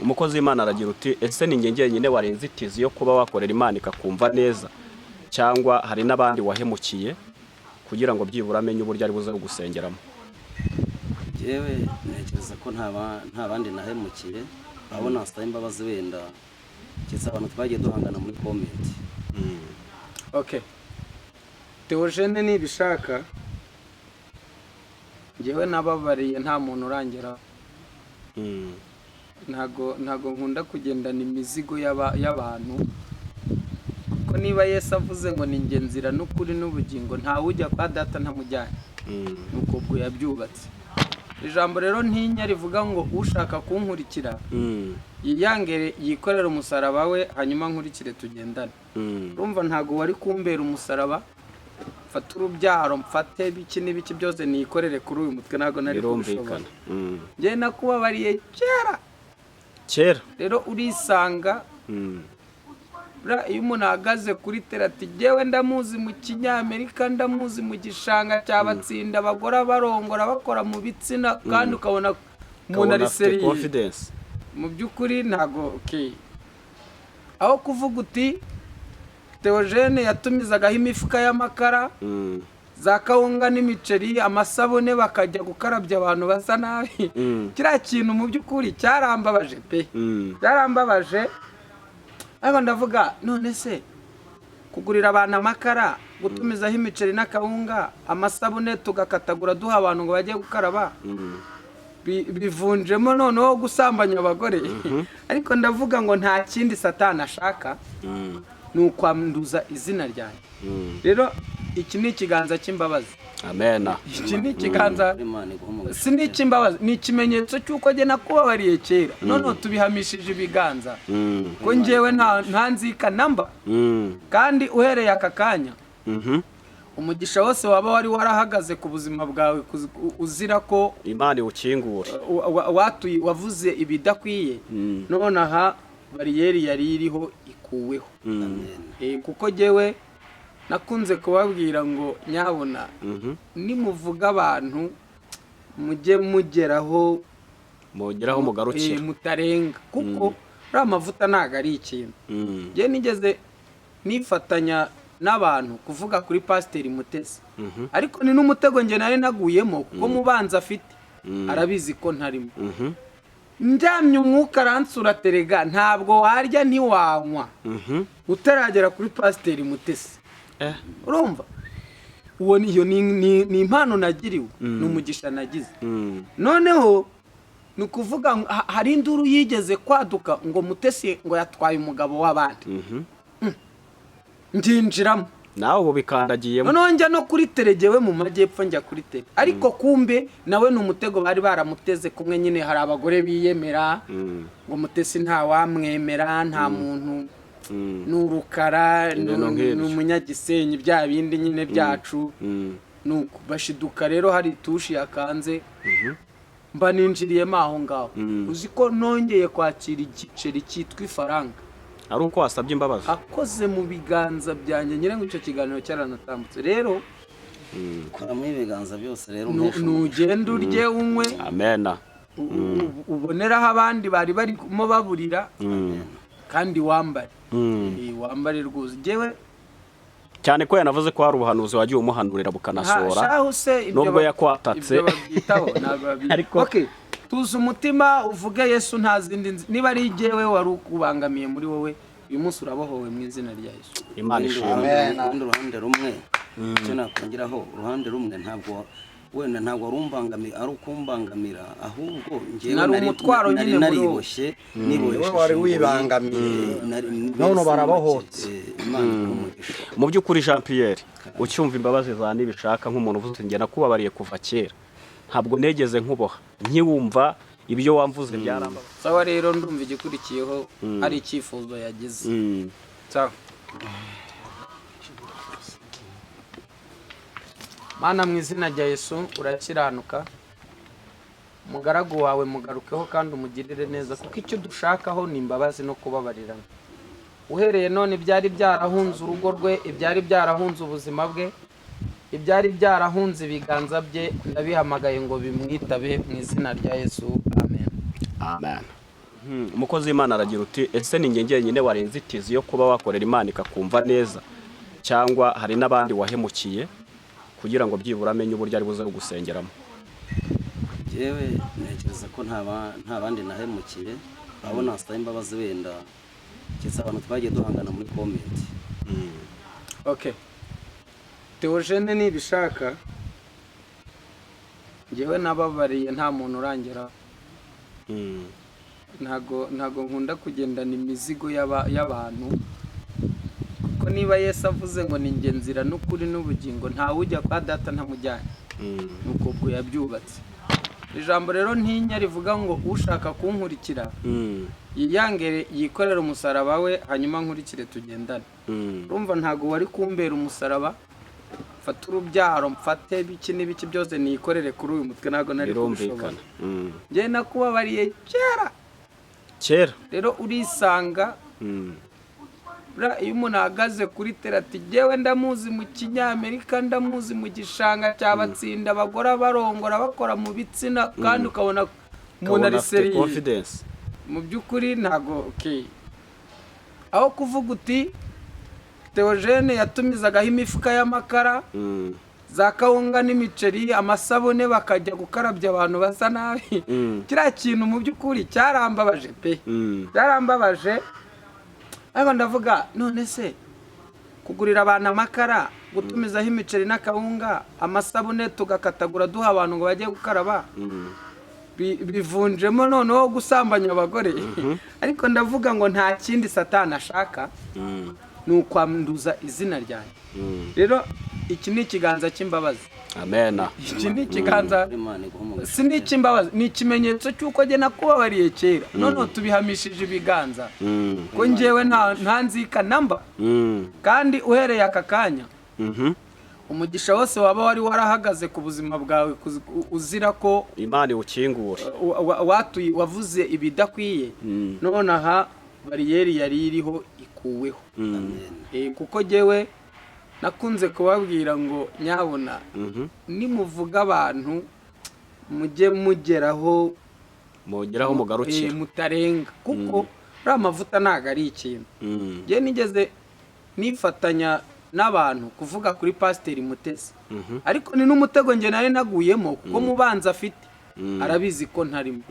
Umukozi w'Imana aragira uti: "Ese ni njye njyenyine wari inzitizi yo kuba wakorera Imana ikakumva neza, cyangwa hari n'abandi wahemukiye?" Kugira ngo byibura amenye uburyo ari buze gusengeramo. Yewe, ntekereza ko nta bandi nahemukiye. Abo nasaba imbabazi wenda keretse abantu twagiye duhangana muri comment. Okay, Theogene, nibishaka njyewe nababariye, nta muntu urangeraho. Ntago nkunda kugendana imizigo y'abantu, kuko niba Yesu avuze ngo ni njye nzira n'ukuri n'ubugingo, ntawe ujya kwa Data ntamujyanye. Nuko ubwo yabyubatse ijambo rero ntinya rivuga ngo ushaka kunkurikira yiyangere, yikorere umusaraba we, hanyuma nkurikire tugendane. Urumva, ntago wari kumbera umusaraba, mfate urubyaro, mfate biki n'ibiki byose nikorere kuri uyu mutwe, ntabwo nari kubishobora. Birumvikana. Njye nakubabariye kera. Kera. Rero urisanga. Buriya iyo umuntu ahagaze kuri terati, jyewe ndamuzi mu Kinyamerika, ndamuzi mu gishanga cya Batsinda, abagore barongora, bakora mu bitsina, kandi ukabona umuntu ari Ukabona afite sérieux. confidence. Mu by'ukuri ntago, okay. Aho kuvuga uti Theogene yatumizagaho imifuka y'amakara, za kawunga n'imiceri, amasabune, bakajya gukarabya abantu basa nabi. Kiriya kintu mu by'ukuri cyarambabaje pe. Byarambabaje, ariko ndavuga: none se kugurira abantu amakara, gutumizaho imiceri n'akawunga, amasabune, tugakatagura duha abantu ngo bajye gukaraba, bivunjemo noneho gusambanya abagore? Ariko ndavuga ngo nta kindi Satani ashaka, ni ukwanduza izina ryanjye. Rero iki ni ikiganza cy'imbabazi. Amena. Iki ni ikiganza, Imana iguhe umugisha. si n'icy'imbabazi, ni ikimenyetso cy'uko njye nakubabariye kera. Noneho tubihamishije ibiganza ko njyewe nta nzika namba. Kandi uhereye aka kanya, umugisha wose waba wari warahagaze ku buzima bwawe uzira ko Imana iwukingure. Watuye, wavuze ibidakwiye, none aha bariyeri yari iriho ikuweho. Kuko jyewe nakunze kubabwira ngo nyabuna nimuvuga abantu mujye mugeraho mugeraho mugarukira. Mutarenga, kuko uriya mavuta ntabwo ari ikintu. Njye nigeze nifatanya n'abantu kuvuga kuri Pasiteri Mutesi, ariko ni n'umutego njye nari naguyemo, kuko mu banzi afite arabizi ko ntarimo. Ndyamye umwuka aransura, terega ntabwo warya ntiwanywa utaragera kuri Pasiteri Mutesi. Urumva, uwo iyo ni impano nagiriwe, ni umugisha nagize. Noneho ni ukuvuga ngo hari induru yigeze kwaduka ngo Mutesi ngo yatwaye umugabo w'abandi. Ndyinjiramo. Nawe ubu bikandagiyemo. Noneho njya no kuri teregewe mu majyepfo, njya kuri tere, ariko kumbe nawe ni umutego bari baramuteze. Kumwe nyine hari abagore biyemera ngo Mutesi ntawamwemera, nta muntu, ni urukara, Ibintu nk'ibyo. ni umunyagisenyi, bya bindi nyine byacu. Nuko bashiduka rero hari itushi yakanze, mba ninjiriyemo aho ngaho. Uzi ko nongeye kwakira igiceri cyitwa ifaranga ari uko wasabye imbabazi? Akoze mu biganza byanjye nyine ngo icyo kiganiro cyaranatambutse rero. Koramo ibiganza byose rero, umuhesha umugisha. Nugenda urye, unywe, Amena. uboneraho abandi bari barimo baburira, kandi wambare. Wambare rwose, njyewe. Cyane ko yanavuze ko hari ubuhanuzi wagiye umuhanurira bukanasohora. Shahu se ibyo Nubwo yakwatatse. Ibyo babyitaho ntabwo babyitaho. Okay, tuza umutima uvuge Yesu, nta zindi niba ari jyewe wari ukubangamiye muri wowe, uyu munsi urabohowe mu izina rya Yesu. Imana ishimwe. Urundi ruhande rumwe, icyo nakongeraho, uruhande rumwe ntabwo wenda ntabwo wari umbangamiye, ari ukumbangamira, ahubwo njyewe Nari umutwaro nari nyine muri wowe. nariboshye, nibohesheje Wowe wari ingoyi. wibangamiye. None Mbese barabohotse. Imana iguhe umugisha. Mu by'ukuri, Jean Pierre, ucyumva imbabazi za Nibishaka, nk'umuntu uvuze uti: "Njye nakubabariye kuva kera, ntabwo negeze nkuboha, nkiwumva ibyo wamvuze byarambabaje." Sawa rero, ndumva igikurikiyeho ari icyifuzo yagize. Sawa. Mana, mu izina rya Yesu, urakiranuka. Umugaragu wawe mugarukeho kandi umugirire neza, kuko icyo dushakaho ni imbabazi no kubabarirana. Uhereye none, ibyari byarahunze urugo rwe, ibyari byarahunze ubuzima bwe, ibyari byarahunze ibiganza bye, ndabihamagaye ngo bimwitabe mu izina rya Yesu, amen. Amen. Umukozi w'Imana aragira uti: ese ni njye njyenyine wari inzitizi yo kuba wakorera Imana ikakumva neza, cyangwa hari n'abandi wahemukiye, kugira ngo byibura amenye uburyo ari buze kugusengeramo? Njyewe ntekereza ko nta bandi nahemukiye. Abo nasaba imbabazi wenda keretse abantu twagiye duhangana muri comment. Okay, Theogene, nibishaka njyewe nababariye, nta muntu urangeraho. Ntago nkunda kugendana imizigo y'abantu, kuko niba Yesu avuze ngo ni njye nzira n'ukuri n'ubugingo, ntawe ujya kwa Data ntamujyanye. Nuko ubwo yabyubatse ijambo rero ntinya rivuga ngo ushaka kunkurikira yiyangere, yikorere umusaraba we, hanyuma nkurikire tugendane. Urumva, ntago wari kumbera umusaraba, mfate urubyaro, mfate biki n'ibiki byose nikorere kuri uyu mutwe, ntabwo nari kubishobora. Birumvikana. Njye nakubabariye kera. Kera. Rero urisanga. Buriya iyo umuntu ahagaze kuri terati, jyewe ndamuzi mu Kinyamerika, ndamuzi mu gishanga cya Batsinda, abagore barongora, bakora mu bitsina, kandi ukabona umuntu Ukabona ari afite sérieux. confidence. Mu by'ukuri ntago, okay, aho kuvuga uti Theogene yatumizagaho imifuka y'amakara, za kawunga n'imiceri, amasabune, bakajya gukarabya abantu basa nabi. Kiriya kintu mu by'ukuri cyarambabaje pe. Byarambabaje, ariko ndavuga: none se kugurira abantu amakara, gutumizaho imiceri n'akawunga, amasabune, tugakatagura duha abantu ngo bajye gukaraba, bivunjemo noneho gusambanya abagore? Ariko ndavuga ngo nta kindi Satani ashaka, ni ukwanduza izina ryanjye. Rero iki ni ikiganza cy'imbabazi. Amena. Iki ni ikiganza, Imana iguhe umugisha. si n'icy'imbabazi, ni ikimenyetso cy'uko njye nakubabariye kera, noneho tubihamishije ibiganza ko njyewe nta nzika namba. Kandi uhereye aka kanya, umugisha wose waba wari warahagaze ku buzima bwawe uzira ko Imana iwukingure. Watuye, wavuze ibidakwiye, none aha bariyeri yari iriho ikuweho. Kuko jyewe nakunze kubabwira ngo nyabuna nimuvuga abantu mujye mugeraho Mugeraho mugarukira. Mutarenga, kuko uriya mavuta ntabwo ari ikintu. Njye nigeze nifatanya n'abantu kuvuga kuri Pasiteri Mutesi, ariko ni n'umutego njye nari naguyemo, kuko mu banzi afite arabizi ko ntarimo.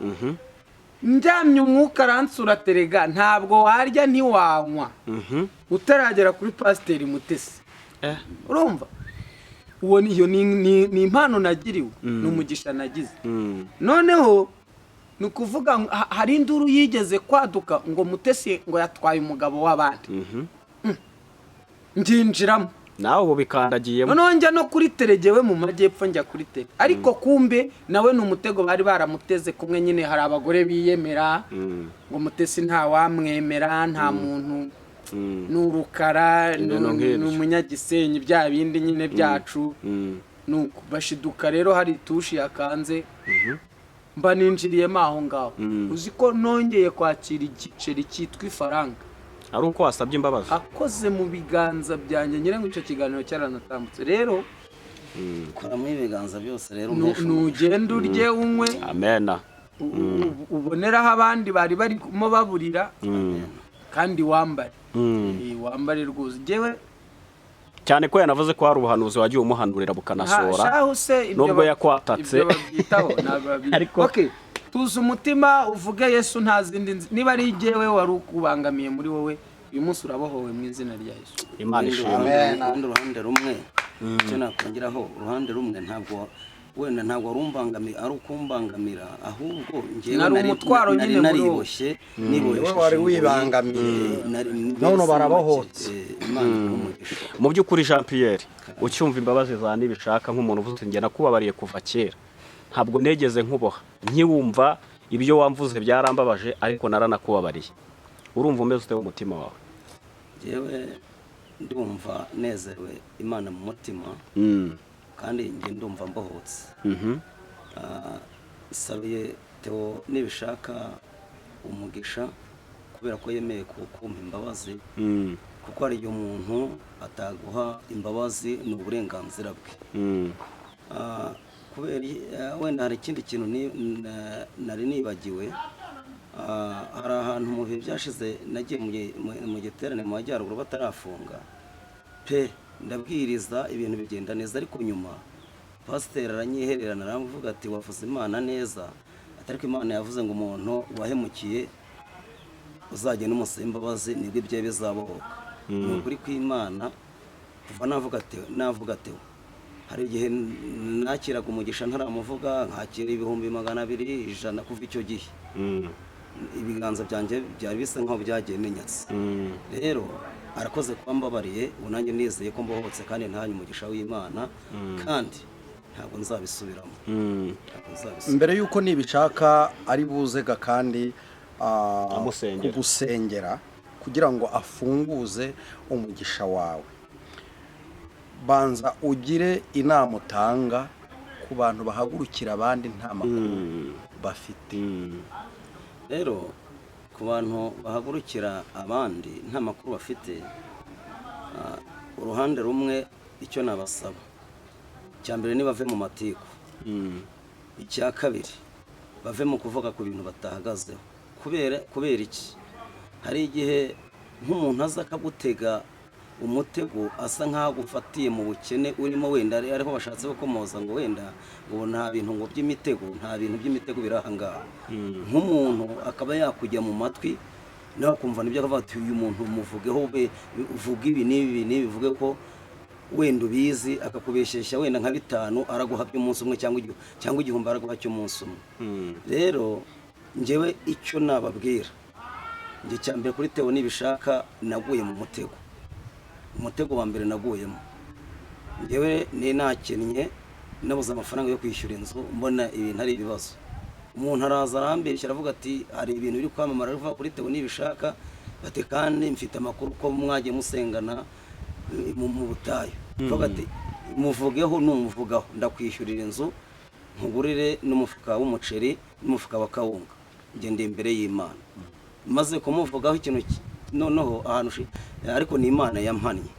Ndyamye umwuka aransura, terega ntabwo warya ntiwanywa utaragera kuri Pasiteri Mutesi. Urumva, uwo niyo ni impano nagiriwe, ni umugisha nagize. Noneho ni ukuvuga ngo hari induru yigeze kwaduka ngo Mutesi ngo yatwaye umugabo w'abandi. Nginjiramo. Nawe ubu bikandagiyemo. Noneho njya no kuri teregewe mu majyepfo, njya kuri tere, ariko kumbe nawe ni umutego bari baramuteze kumwe nyine. Hari abagore biyemera ngo Mutesi ntawamwemera, nta muntu, ni urukara, Ibintu nk'ibyo. ni umunyagisenyi, bya bindi nyine byacu. Nuko bashiduka rero hari itushi yakanze, mba ninjiriyemo aho ngaho. Uzi ko nongeye kwakira igiceri cyitwa ifaranga ari uko wasabye imbabazi? Akoze mu biganza byanjye nyine ngo icyo kiganiro cyaranatambutse rero. Kuramo ibiganza byose rero umuhesha umugisha. Nugenda urye, unywe, Amena. uboneraho abandi bari barimo baburira, kandi wambare. Wambare rwose, njyewe Cyane ko yanavuze ko hari ubuhanuzi wagiye umuhanurira bukanasohora. Shahu se ibyo Nubwo yakwatatse. Ibyo babyitaho, ntabwo babyitaho. Okay, tuza umutima uvuge Yesu, nta zindi niba ari jyewe wari ukubangamiye muri wowe, uyu munsi urabohowe mu izina rya Yesu. Imana ishimwe. Urundi ruhande rumwe, icyo nakongeraho, uruhande rumwe ntabwo wenda ntabwo wari umbangamiye, ari ukumbangamira, ahubwo njyewe Nari umutwaro nari nyine muri wowe. nariboshye, nibohesheje Wowe wari ingoyi. wibangamiye. None Mbese barabohotse. Imana iguhe umugisha. Mu by'ukuri, Jean Pierre, ucyumva imbabazi za Nibishaka nk'umuntu uvuze njye nakubabariye kuva kera, ntabwo negeze nkuboha, nkiwumva ibyo wamvuze byarambabaje, ariko naranakubabariye, urumva umeze ute mu mutima wawe? Njyewe ndumva nezerewe Imana mu mutima, kandi njye ndumva mbohotse. Sabiye Theo Nibishaka umugisha kubera ko yemeye kumpa imbabazi, kuko hari igihe umuntu ataguha imbabazi, ni uburenganzira bwe. Kubera wenda hari ikindi kintu nari nibagiwe. Hari ahantu mu bihe byashize nagiye mu giterane mu majyaruguru batarafunga pe, ndabwiriza ibintu bigenda neza, ariko nyuma pasiteri aranyihererana, aravuga ati: "Wavuze Imana neza," ati: "Ariko Imana yavuze ngo umuntu wahemukiye uzagenda umusaba imbabazi, nibwo ibye bizabohoka." Ni ukuri kw'Imana, kuva navuga ati hari igihe nakiraga umugisha ntaramuvuga, nkakira 200,000, 100. Kuva icyo gihe ibiganza byanjye byari bisa nkaho byagiye bimenyatse. Rero arakoze kuba mbabariye. Ubu nanjye nizeye ko mbohotse kandi ntanye umugisha w'Imana, kandi ntabwo nzabisubiramo, ntabwo nzabisubiramo. Mbere y'uko Nibishaka ari buzega kandi Amusengera. kugusengera kugira ngo afunguze umugisha wawe, banza ugire inama utanga ku bantu bahagurukira abandi nta makuru bafite. Rero ku bantu bahagurukira abandi nta makuru bafite, uruhande rumwe icyo nabasaba icya mbere ni bave mu matiku. Icya kabiri, bave mu kuvuga ku bintu batahagazeho. Kubera iki? Hari igihe nk'umuntu aza akagutega umutego, asa nk'aho agufatiye mu bukene urimo, wenda ariho bashatse gukomoza ngo wenda ngo nta bintu ngo by'imitego, nta bintu by'imitego biri aha ngaha. Nk'umuntu akaba yakujya mu matwi, nawe akumva nibyo, akavuga ati: "Uyu muntu muvugeho, be uvuge ibi n'ibi n'ibi, uvuge ko wenda ubizi." Akakubeshyeshya wenda nka 5 araguha by'umunsi umwe, cyangwa 1000 araguha cy'umunsi umwe. Rero njyewe icyo nababwira, njye cya mbere kuri Theo Nibishaka, naguye mu mutego. Umutego wa mbere naguyemo njyewe ni nakennye, nabuze amafaranga yo kwishyura inzu, mbona ibintu ari ibibazo. Umuntu araza arambeshya, aravuga ati: "Hari ibintu biri kwamamara biva kuri Theo Nibishaka," bati: "Kandi mfite amakuru ko mwagiye musengana mu butayu." Avuga ati: "Muvugeho, numuvugaho ndakwishyurira inzu, nkugurire n'umufuka w'umuceri n'umufuka wa kawunga." Njye ndi imbere y'Imana, maze kumuvugaho ikintu noneho ahantu ariko ni Imana yampannye.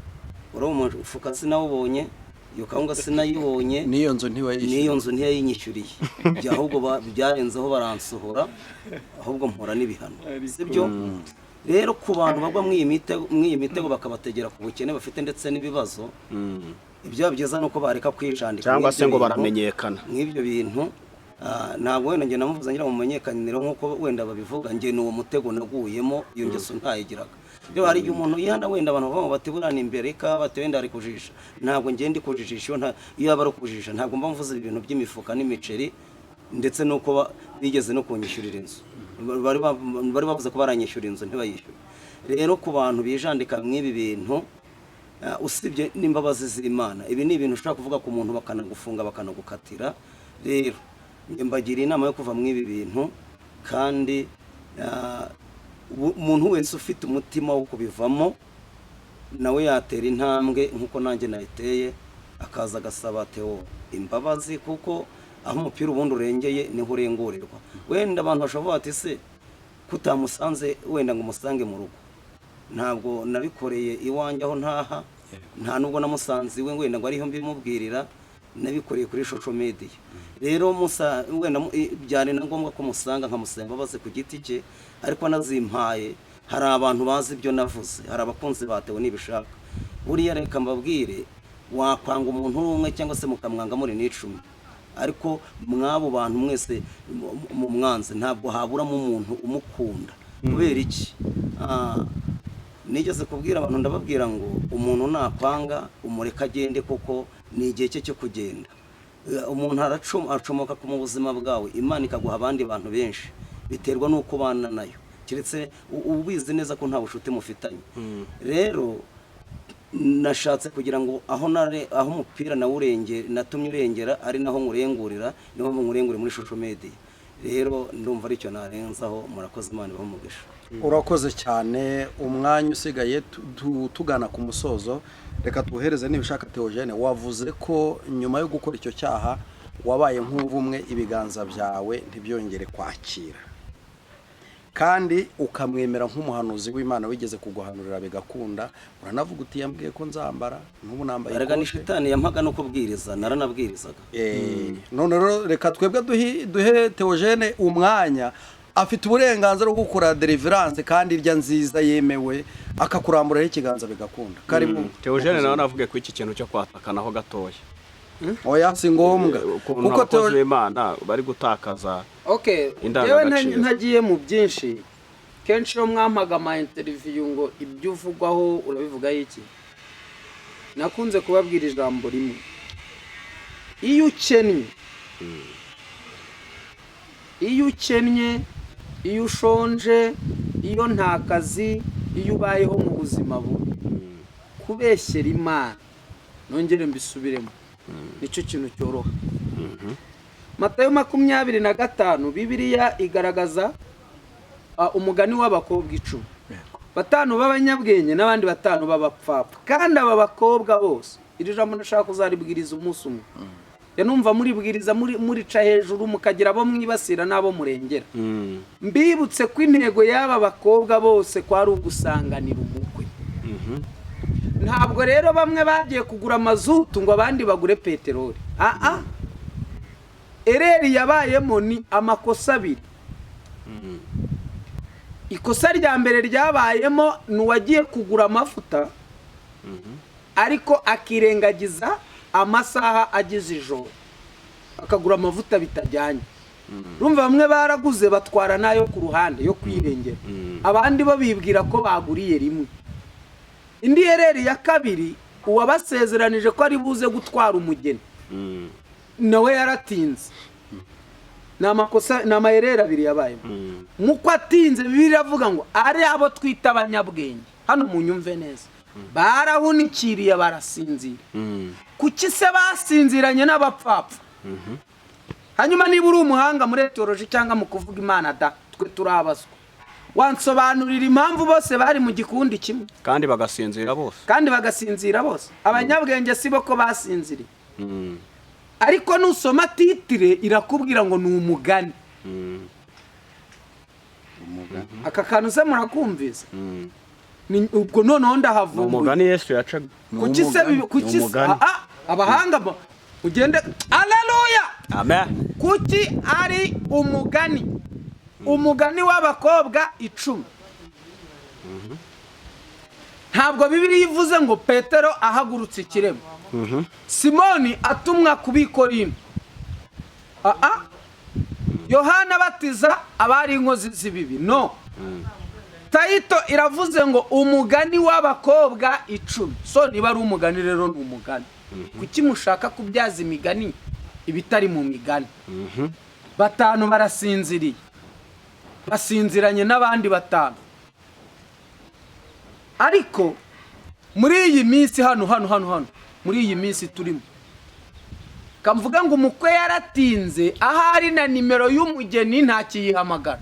Uriya umufuka sinawubonye, iyo kawunga sinayibonye. N'iyo nzu ntiwayishyura. N'iyo nzu ntiyayinyishyuriye. Ahubwo byarenzeho, baransohora, ahubwo mpura n'ibihano, sibyo? Rero ku bantu bagwa muri iyi mitego bakabategera ku bukene bafite ndetse n'ibibazo, ibyaba byiza ni uko bareka kwijandika Cyangwa se mw'ibyo ngo bintu. baramenyekana. Mw'ibyo bintu, ntabwo wenda njye namuvuze ngira ngo mumenyekanire nk'uko wenda babivuga. Njye ni uwo mutego naguyemo, iyo ngeso ntayigiraga. Rero hari igihe umuntu yihana, wenda abantu bavuga bati: "Buriya ni imbere ka," bati: "Wenda ari kujijisha." Ntabwo njye ndi kujijisha. Iyo yaba ari ukujijisha, ntabwo mba mvuze ibintu by'imifuka n'imiceri, ndetse n'uko bigeze no kunyishyurira inzu. Bari bavuze ko baranyishyura inzu, ntibayishyure. Rero ku bantu bijandika mw'ibi bintu, usibye n'imbabazi z'Imana, ibi ni ibintu ushobora kuvuga ku muntu bakanagufunga, bakanagukatira. Rero njye mbagira inama yo kuva mw'ibi bintu, kandi umuntu wese ufite umutima wo kubivamo nawe yatera intambwe nk'uko nanjye nayiteye, akaza agasaba Theo imbabazi, kuko aho umupira ubundi urengeye niho urengurirwa. Wenda abantu bashobora kuvuga bati: "Se kutamusanze wenda ngo umusange mu rugo?" Ntabwo nabikoreye iwanjye aho ntaha, nta nubwo namusanze iwe wenda ngo ariho mbimubwirira. Nabikoreye kuri social media. Rero musa wenda byari na ngombwa ko musanga nkamusaba imbabazi ku giti cye, ariko anazimpaye. Hari abantu bazi ibyo navuze, hari abakunzi ba Theo Nibishaka. Buriya reka mbabwire, wakwanga umuntu uri umwe cyangwa se mukamwanga muri n'icumi, ariko mw'abo bantu mwese mu mwanze, ntabwo haburamo umuntu umukunda. Kubera iki? Nigeze kubwira abantu, ndababwira ngo umuntu nakwanga umureke agende, kuko ni igihe cye cyo kugenda. Umuntu aracomoka mu buzima bwawe, Imana ikaguha abandi bantu benshi, biterwa n'uko ubana nayo, keretse ubizi neza ko nta bucuti mufitanye. Rero nashatse kugira ngo aho umupira nawurenge natumye urengera, ari naho nkurengurira, niho nkurengure muri social media. Rero ndumva aricyo narenzaho. Murakoze, Imana ibahe umugisha. Urakoze cyane. Umwanya usigaye tugana ku musozo, reka tuwuhereze Nibishaka Theogene. Wavuze ko nyuma yo gukora icyo cyaha wabaye nk'uvumwe, ibiganza byawe ntibyongere kwakira, kandi ukamwemera nk'umuhanuzi w'Imana wigeze kuguhanurira bigakunda. Uranavuga uti: "Yambwiye ko nzambara, n'ubu nambaye Erega ni ikote." Shitani yampaga no kubwiriza, naranabwirizaga. None rero reka twebwe duhe Theogene umwanya. Afite uburenganzira bwo gukora deliverance kandi irya nziza yemewe, akakuramburaho ikiganza bigakunda. Karibu. Theogene nawe navuge ko iki kintu cyo kwatakanaho gatoya. Oya, si ngombwa. Ukuntu kuko abakozi b'Imana bari gutakaza Okay, yewe indangagaciro. Ntagiye mu byinshi. Kenshi iyo mwampaga ama interview ngo ibyo uvugwaho urabivugaho iki, nakunze kubabwira ijambo rimwe: iyo ukennye, iyo ukennye, iyo ushonje, iyo nta kazi, iyo ubayeho mu buzima bubi, kubeshyera Imana, nongere mbisubiremo, nicyo kintu cyoroha. Matayo 25, Bibiliya igaragaza umugani w'abakobwa 10, batanu b'abanyabwenge n'abandi batanu b'abapfapfa. Kandi aba bakobwa bose, iri jambo ndashaka kuzaribwiriza umunsi umwe, ya numva muribwiriza murica hejuru, mukagira abo mwibasira n'abo murengera. Mbibutse ko intego y'aba bakobwa bose kwari ugusanganira umukwe. Ntabwo rero bamwe bagiye kugura mazutu ngo abandi bagure peteroli. Aa, erreur yabayemo ni amakosa abiri. Ikosa rya mbere ryabayemo ni uwagiye kugura amavuta ariko akirengagiza amasaha agize ijoro, akagura amavuta bitajyanye. Urumva, bamwe baraguze batwara n'ayo ku ruhande yo kwirengera, abandi bo bibwira ko baguriye rimwe. Indi erreur ya kabiri, uwabasezeranije ko ari buze gutwara umugeni nawe yaratinze. Ni amakosa, ni ama erreur abiri yabayemo. Nk'uko atinze, Bibiliya iravuga ngo ari abo twita abanyabwenge, hano munyumve neza, barahunikiriye barasinzira. Kuki se basinziranye n'abapfapfa? Hanyuma niba uri umuhanga muri théologie cyangwa mu kuvuga Imana da, twe turabazwa, wansobanurira impamvu bose bari mu gikundi kimwe kandi bagasinzira bose? Kandi bagasinzira bose? Abanyabwenge si bo ko basinziriye? Ariko nusoma titre irakubwira ngo ni umugani. Aka kantu se murakumvise? Ubwo noneho Ni ndahavumbuye. umugani Yesu yacaga. Kuki se kuki Ni se umugani. Abahanga ugende, aleluya. Amen. Kuki ari umugani, umugani w'abakobwa 10? Ntabwo Bibiliya ivuze ngo Petero ahagurutse ikiremo, Simoni atumwa ku Bikorino, aa, Yohana abatiza abari inkozi z'ibibi. No title iravuze ngo umugani w'abakobwa 10. So niba ari umugani rero, ni umugani. Kuki mushaka kubyaza imigani ibitari mu migani? Batanu barasinziriye, basinziranye n'abandi batanu. Ariko muri iyi minsi hano hano hano hano, muri iyi minsi turimo, kamvuga ngo umukwe yaratinze, ahari na nimero y'umugeni ntakiyihamagara.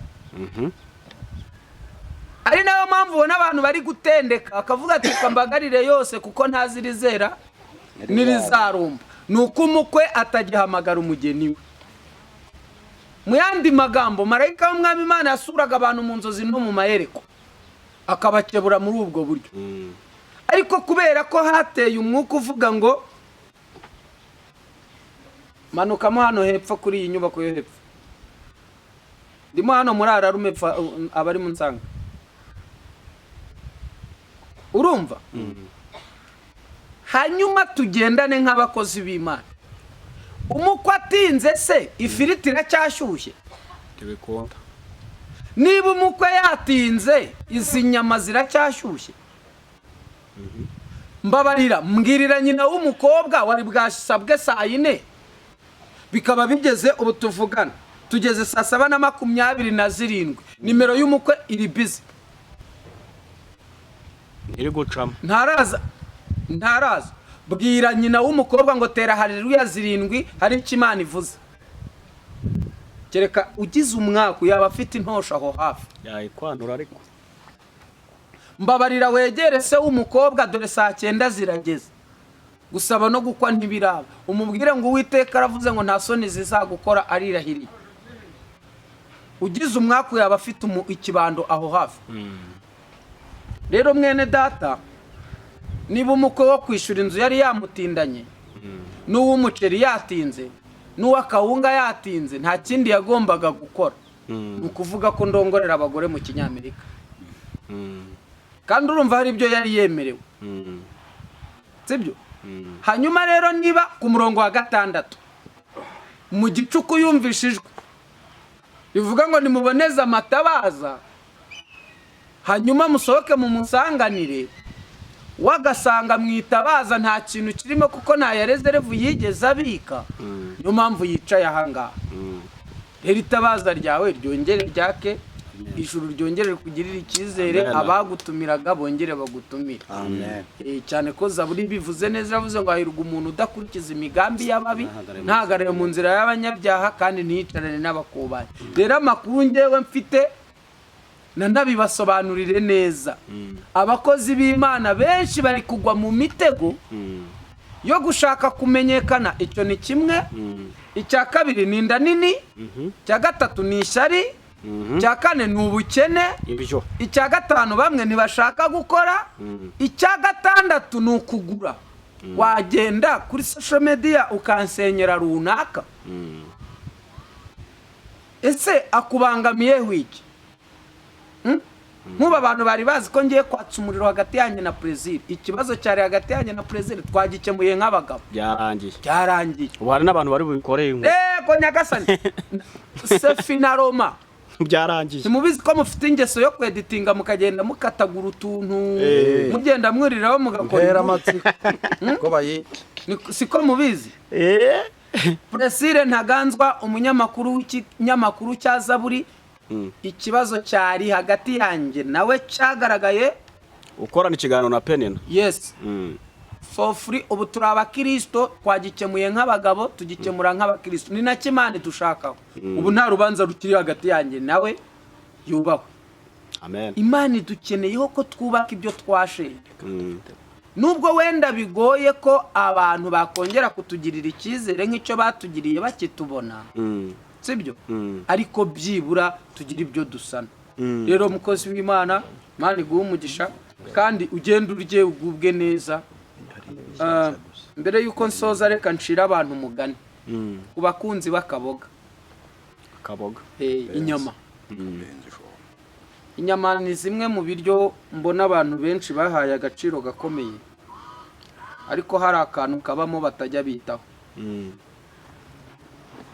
Ari nayo mpamvu ubona abantu bari gutendeka, akavuga ati kambagarire yose kuko ntazi irizera n'irizarumba. Ni uko umukwe atagihamagara umugeni we. Mu yandi magambo, marayika w'Umwami Imana yasuraga abantu mu nzozi no mu mayerekwa, akabakebura muri ubwo buryo. Ariko kubera ko hateye umwuka uvuga ngo manukamo hano hepfo kuri iyi nyubako yo hepfo, ndimo hano muri ararume, abari mu nsanga, urumva. Hanyuma tugendane nk'abakozi b'Imana. Umukwe atinze se, ifiriti iracyashyushye? Ntibikunda. Niba umukwe yatinze, izi nyama ziracyashyushye? Mbabarira, mbwirira nyina w'umukobwa wari bwasabwe saa 4, bikaba bigeze ubu tuvugana tugeze saa 7:27, nimero y'umukwe iri busy. Ntiri gucamo. Ntaraza, ntaraza. Bwira nyina w'umukobwa ngo tera haleluya zirindwi, hari icyo Imana ivuze. Kereka ugize umwaku yaba afite intosho aho hafi. Yayikwanura ariko. Mbabarira wegere se w'umukobwa, dore saa 9 zirageze, gusaba no gukwa ntibiraba. Umubwire ngo Uwiteka aravuze ngo nta soni zizagukora, arirahiriye. Ugize umwaku yaba afite ikibando aho hafi. Rero mwene data, niba umukwe wo kwishyura inzu yari yamutindanye, n'uw'umuceri yatinze, n'uw'akawunga yatinze, nta kindi yagombaga gukora. Ni ukuvuga ko ndongorera abagore mu Kinyamerika, kandi urumva hari ibyo yari yemerewe, sibyo? Hanyuma rero niba ku murongo wa 6 mu gicuku yumvishijwe bivuga ngo nimuboneze amatabaza, hanyuma musohoke mu musanganire, wagasanga mu itabaza nta kintu kirimo, kuko nta ya reserve yigeze abika. Niyo mpamvu yicaye ahangaha. Rero itabaza ryawe ryongere ryake, ijuru ryongere kugirira icyizere, Amen. abagutumiraga bongere bagutumire. Amen. Cyane ko Zaburi bivuze neza, yavuze ngo hahirwa umuntu udakurikiza imigambi y'ababi, Ntahagarare mu ntahagarare mu nzira y'abanyabyaha, kandi ntiyicarane n'abakobanyi. Rero amakuru ngewe mfite nanabibasobanurire neza, abakozi b'Imana benshi bari kugwa mu mitego yo gushaka kumenyekana. Icyo ni kimwe. Icya kabiri ni inda nini, icya gatatu ni ishyari, icya kane ni ubukene, Ibyo. icya gatanu bamwe ntibashaka gukora, icya gatandatu ni ukugura. Wagenda kuri social media ukansenyera runaka, ese akubangamiyeho iki? Nk'ubu abantu bari bazi ko ngiye kwatsa umuriro hagati yanjye na Perezida. Ikibazo cyari hagati yanjye na Perezida twagikemuye nk'abagabo. Byarangiye. Byarangiye. Ubu hari n'abantu bari bubikoreye inkuru. Yego nyagasani, sefi na Roma. Byarangiye. Ntimubizi ko mufite ingeso yo kweditinga, mukagenda mukatagura utuntu, mugenda mwuriraho mugakora Ntera inkuru? amatsiko ko bayita. Siko mubizi? Presire Ntaganzwa, umunyamakuru w'ikinyamakuru cya Zaburi, ikibazo cyari hagati yanjye nawe cyagaragaye. Ukorana ikiganiro na Penina. Yes. For free, ubu turi abakirisito, twagikemuye nk'abagabo, tugikemura nk'abakirisito, ni nacyo Imana dushakaho. Ubu nta rubanza rukiri hagati yanjye nawe, yubahwe. Amen. Imana idukeneyeho ko twubaka ibyo twashenye, nubwo wenda bigoye ko abantu bakongera kutugirira icyizere nk'icyo batugiriye bakitubona, sibyo? Ariko byibura tugira ibyo dusana. Rero mukozi w'Imana, Imana iguhe umugisha, kandi ugende urye ugubwe neza. Mbere y'uko nsoza, reka ncire abantu umugani ku bakunzi b'akaboga. Kaboga. Inyama. Inyama ni zimwe mu biryo mbona abantu benshi bahaye agaciro gakomeye, ariko hari akantu kabamo batajya bitaho.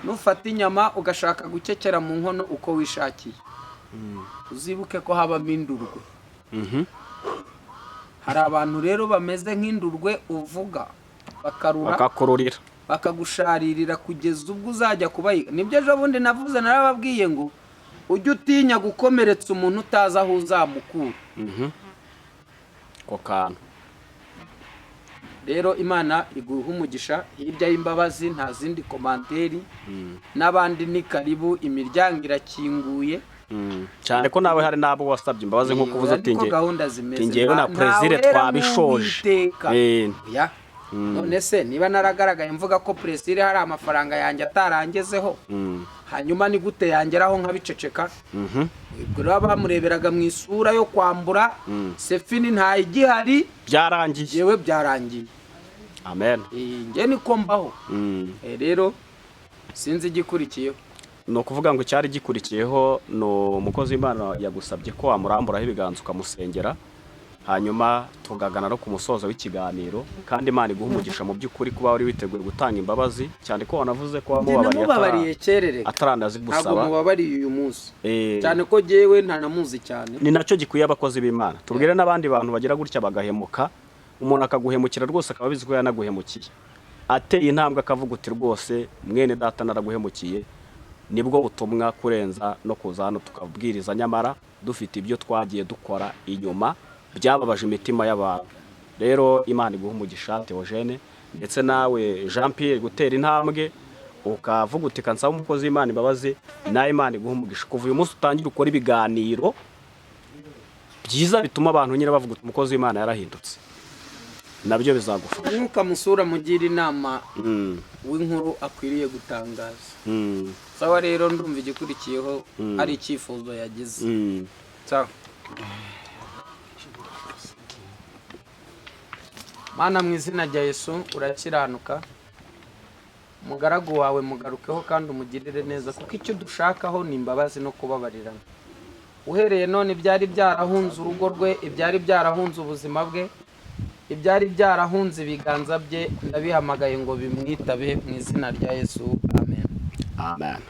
Nufata inyama ugashaka gukekera mu nkono uko wishakiye, uzibuke ko habamo indurwe. Hari abantu rero bameze nk'indurwe, uvuga bakarura, Bakakururira. bakagusharirira kugeza ubwo uzajya kubayiga. Nibyo ejo bundi navuze, narababwiye ngo ujye utinya gukomeretsa umuntu utazi aho uzamukura. Ako kantu. Rero Imana iguha umugisha. Hirya y'imbabazi nta zindi commentaire, n'abandi ni karibu, imiryango irakinguye. Cyane ko nawe hari n'abo wasabye imbabazi, nk'uko uvuze ati Ariko nge gahunda zimeze ati ngewe na Perezida ntawera twabishoje. nk'Uwiteka. Ya. None se niba naragaragaye mvuga ko Presire hari amafaranga yanjye atarangezeho, hanyuma ni gute yangeraho nkabiceceka? Ubwo rero bamureberaga mu isura yo kwambura sefini ntayigihari. Byarangiye. Yewe, byarangiye. Amen. Njye niko mbaho. Rero sinzi igikurikiyeho. Ni ukuvuga ngo icyari gikurikiyeho ni umukozi w'Imana yagusabye ko wamuramburaho ibiganza ukamusengera, hanyuma tugagana no ku musozo w'ikiganiro. Kandi Imana iguha umugisha mu by'ukuri kuba wari witeguye gutanga imbabazi, cyane ko wanavuze ko Njye wamubabariye namubabariye kerere, ntabwo ataranazigusaba. mubabariye uyu munsi, cyane ko jyewe ntanamuzi cyane. Ni nacyo gikwiye abakozi b'Imana. Tubwire n'abandi bantu bagira gutya bagahemuka, umuntu akaguhemukira rwose akaba abizi ko yanaguhemukiye, ateye intambwe akavuga uti rwose mwene data naraguhemukiye, nibwo butumwa kurenza no kuza hano tukabwiriza nyamara dufite ibyo twagiye dukora inyuma byababaje imitima y'abantu. Rero Imana iguha umugisha Theogene, ndetse nawe Jean Pierre, gutera intambwe ukavuga uti kansaba umukozi w'Imana imbabazi, nawe Imana iguha umugisha. Kuva uyu munsi utangire ukora ibiganiro byiza bituma abantu nyine bavuga uti umukozi w'Imana yarahindutse, nabyo bizagufasha. Umwuka musura mugira inama w'inkuru akwiriye gutangaza. Sawa, rero ndumva igikurikiyeho ari icyifuzo yagize. Sawa. Mana, mu izina rya Yesu, urakiranuka. Umugaragu wawe mugarukeho kandi umugirire neza, kuko icyo dushakaho ni imbabazi no kubabarirana. Uhereye none, ibyari byarahunze urugo rwe, ibyari byarahunze ubuzima bwe, ibyari byarahunze ibiganza bye, ndabihamagaye ngo bimwitabe mu izina rya Yesu, amen. Amen.